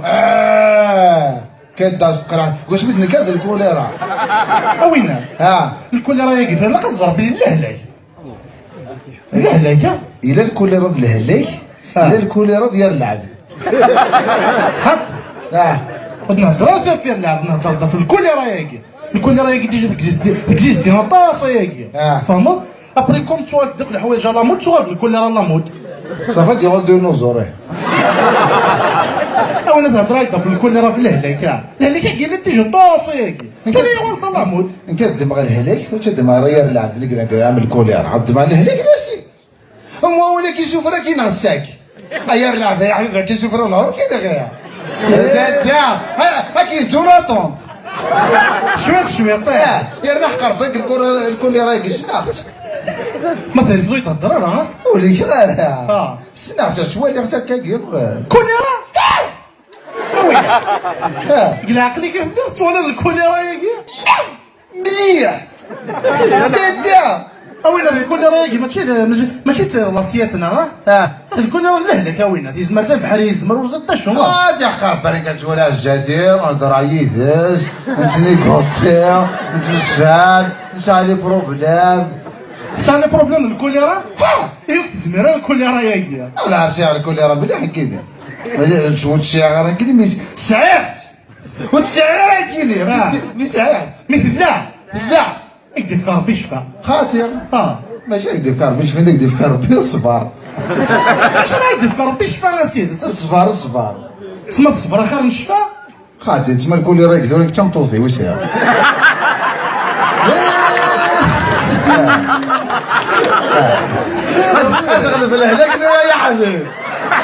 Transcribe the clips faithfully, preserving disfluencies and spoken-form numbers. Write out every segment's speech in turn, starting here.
Ah, kadda s tqerɛet. Gwas mi d-nekker d lkulira. A winna? Ah. Lkulira-yagi, fell-aɣ ad ẓer belli lehlak. Lehlak, ah? Yella lkulira d lehlak, ah, yella lkulira d yir lɛebd. Xaṭ. Ah. Ur nehder ara ɣef yir lɛebd, nehder ɣef lkulira-yagi. Lkulira-yagi déjà تكزيستي، تكزيستي aṭas ayagi. Ah. Tfehmeḍ? Après, comme tuɣal-d akk leḥwayeǧ à la mode, tuɣal-d lkulira à la mode. Ça fait diɣen dinosaure. Awen ad hedreɣ ɣef lkulira f lehlak, ah. Lehlak-agi yella déjà aṭas ayagi. Nekk ad, tura yuɣal d à la mode. Nekk ad ddmeɣ lehlak, mačči ad ddmeɣ ara yir lɛebd nekk d am lkulira. Ad ddmeɣ lehlak, nasi. Am wawal-agi sufra-k-in ɣ ssak. Ay ar leɛda ya ḥbibi, akken sufra lɛur-k-in ɣaya. Da, da, ha, akken tura ṭunt. Cwiṭ, cwiṭ, eh. Ah, yerna ḥqer bank lkul-, lkulira-agi ssneɣ-tt. Ma tariḍ ur yi-thedder ara, ha? Ur liɣ ara. Ah. Ssneɣ-tt, ttwaliɣ-tt akka-agi. Kulira? Ah. Deg leɛqel-ik i telliḍ tettwaliḍ lkulira-agi? Mliḥ. Dada. A winna, lkulira-agi mačči d, mačči, mačči d laṣyat-nneɣ, ah? Ah. Lkulira d lehlak, a winna. Yezmer d abeḥri, yezmer ur ẓid d acu. Ah, d iḥqer barika tura zjati, hedreɣ yid-s, nettnigusi, nettemsefham, nesɛa les problèmes. Tesɛa les problèmes d lkulira? Ha! Yak tezmir ara lkulira-agi. Ala, sɛiɣ lkulira mliḥ nekkini. Ur tt-sɛiɣ ara nekkini, mais sɛiɣ-tt. Ur tt-sɛiɣ ara nekkini, mais, ah, mais sɛiɣ-tt. Mais tella. Tella. Ad k-d-ifk Rebbi ccfa. Xaṭi. Ah. Mačči ad k-d-ifk Rebbi ccfa, ad k-d-ifk Rebbi ṣṣber. Acu ara k-d-ifk Rebbi ccfa, a sidi? Ṣṣber, ṣṣber. Tessma ṣṣber axir n ccfa? Xaṭi, tessma lkulira-agi tura d tameṭṭut-iw i sɛiɣ. Ad, ad teɣleb lehlak-nni, ya ḥbib.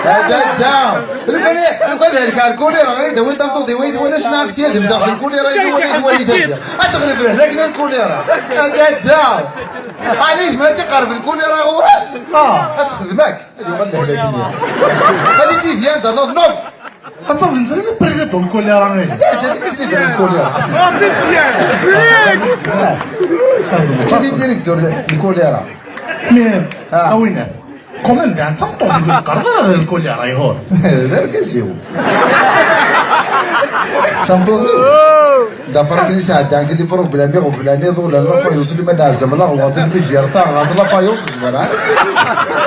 Da, da, da. Lukan, lukan d lkulira, ɣer dawi tameṭṭut-iw, i twala ccna ɣef tyademt, daɣ s lkulira, i twala, i twala tadya. Ad teɣleb lehlak-nni lkulira. Da, da, da. Ɛni yezmer ad iqerreb lkulira ɣur-s? Ah. Ad s-xedmek. Ad yuɣal lehlak-nni. Ad d-ivyan d anaḍ nob. Ad tafeḍ netta d président n lkulira-agi. Ǧǧan-t-id lkulira. Ǧǧan-t-id directeur n lkulira. Mais, ah, a winna. Quand même, d tameṭṭut, ur tqerreb ara d lkulira, ihur. D argaz-iw. D tameṭṭut-iw. D'après akken i sɛeddaɣ les problèmes iɣeblan iḍulan la faïence liman ɛzam la ɣwaṭ lmijir taɣaṭ la faïence zmara.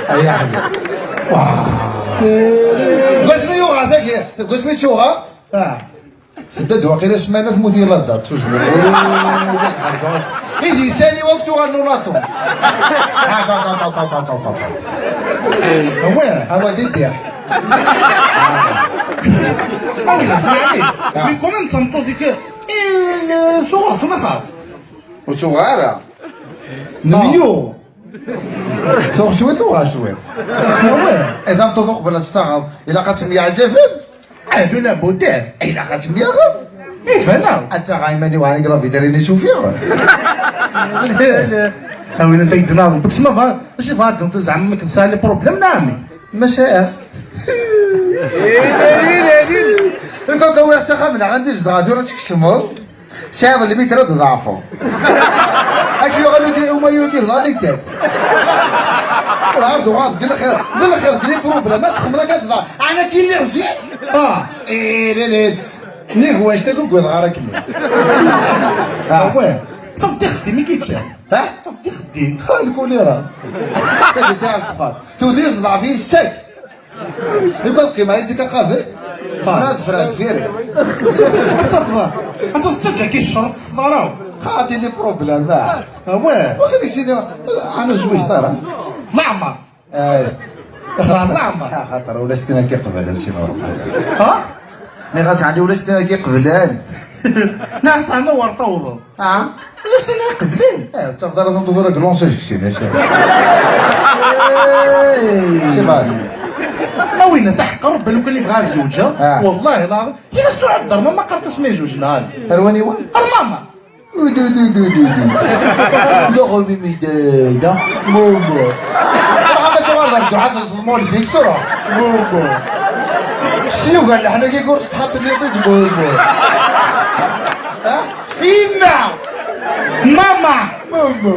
Ay aḥbib. Deg wasmi yuɣa tagi, deg wasmi tt-yuɣa? Ah. Tedda-d waqila ssmana tmut yella dda toujours. I d isali wa tuɣal nulaṭu. Awah. Awah di ddiɣ. Awah, maɛlic. Ah. Mais quand même, d tameṭṭut-ik. Eh, tuɣeḍ-tt neɣ xaṭ? Ur tuɣ ara. Nemyuɣ. Tuɣ cwiṭ, uɣal cwiṭ. Awah. Idan tuḍu qbel ad tt-taɣeḍ, ilaq ad temyeɛjabem. Ahlu labudar. Ilaq ad temyeɛjabem. Iban-aɣ. Ad taɣeɣ iman-iw ɛni la vidéo-nni tt-ufiɣ. A win anta i d-naɣ, bek sma bɣa, acu bɣa d-nṭu zeɛma mek tesɛa les problèmes, neɣ amek? Maca. Kaka wiɣ s axxam neɣ anda i zedɣeɣ tura tkesmeḍ. Sɛiḍ lmitr ad tḍeɛfeḍ. Ad k-yuɣal udi-, umayugi d lalikat. Ur ɛad uɣal d lxir, d lxir, d les problèmes, ad txemmeḍ akka tḍeɛ. Ɛni akka i lliɣ zik? Ah, eh, lil, lil. Nnig wanect-agi ur wwiḍeɣ ara akken. Ah. Awah. Tafeḍ ixeddim i k-iččan. Ha? Tafeḍ ixeddim. Ha, lkulira. Ad yesɛa deg uxxam. Tewwet-iyi ṣṣdeɛ f yissak. Lukan qqimeɣ yis-k aqabel, ah, tefra, tefra deffir-i. Ad tafeḍ, ad tafeḍ d taǧakit ccreḍ s ṣṣdara. Xaṭi les problèmes, ah. Awah. Waxi deg sini, ɛni zwiǧ tara? Leɛmer. Ay. Leɛmer. Ah, xaṭer ulac tin akka iqeblen, sinu Ṛebbi. Ha? Nniɣ-as ɛni ulac tin akka iqeblen? Neɣ sɛan war tawḍeḍ. Ah. Ulac tin iqeblen. Eh, tettafeḍ ara tameṭṭut ara glonse deg sin, acu? Hey. C'est vrai. A win taḥeqqer, lukan i bɣiɣ ad zewǧeɣ, ah, wallahi lɛaḍim, kif as-tuɛed d rmama qqar-as ma yezweǧ neɣ ala. Ar waniwa? Ar mama. Du, du, du, du, du. Loɣ mimi de, da, momo. Ruḥ ma tuɣal d rduḥ, as-, as-, ẓḍmul fik, sruḥ. Momo. S yugar leḥnak i gur s tḥaṭ-nni d momo. Ha? Yemma! Mama! Mama!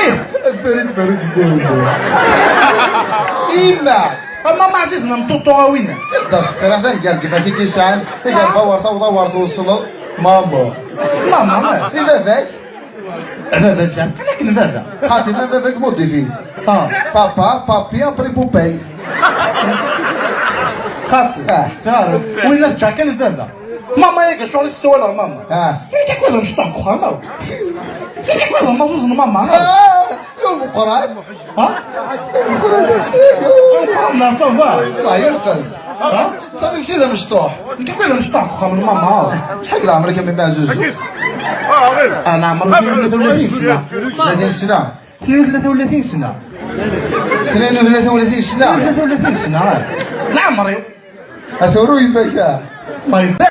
Ih! Afarid farid dayma. Yemma! A mama ɛzizen am ṭuṭu a winna. Tibda seqqir, atan gar gma-k i k-isɛan, i gar bawer tawḍa wer twesleḍ. Mama. Mama, eh. I baba-k? Baba Jack, akken baba. Xaṭi, ma baba-k modifit. Ah. Papa, papi, après poupée. Xaṭi. Ah. Sar. Winna Jack, akken baba. Mama, yak ccɣel i s-ssawaleɣ mama. Ah. Yak akk ad mecṭuḥ deg uxxam-a. Yak akk ad maẓuẓ n mama. Ah, d ameqqran. Ha? D ameqqran. Ameqqran neɣ ça va? Teɛyiḍ-as. Ha? Sami kečči d amecṭuḥ. Nekk akk d amecṭuḥ deg uxxam n mama. Acḥal deg leɛmer-ik a mmi ɛzuzu? Ah, leɛmer-iw tlatin sna. Tlatin sna. Tnin u tlatin sna. Tnin u tlatin sna. Tnin u tlatin sna, ah. Leɛmer-iw. Ata uru yemma-k, ah. Ṭayeb.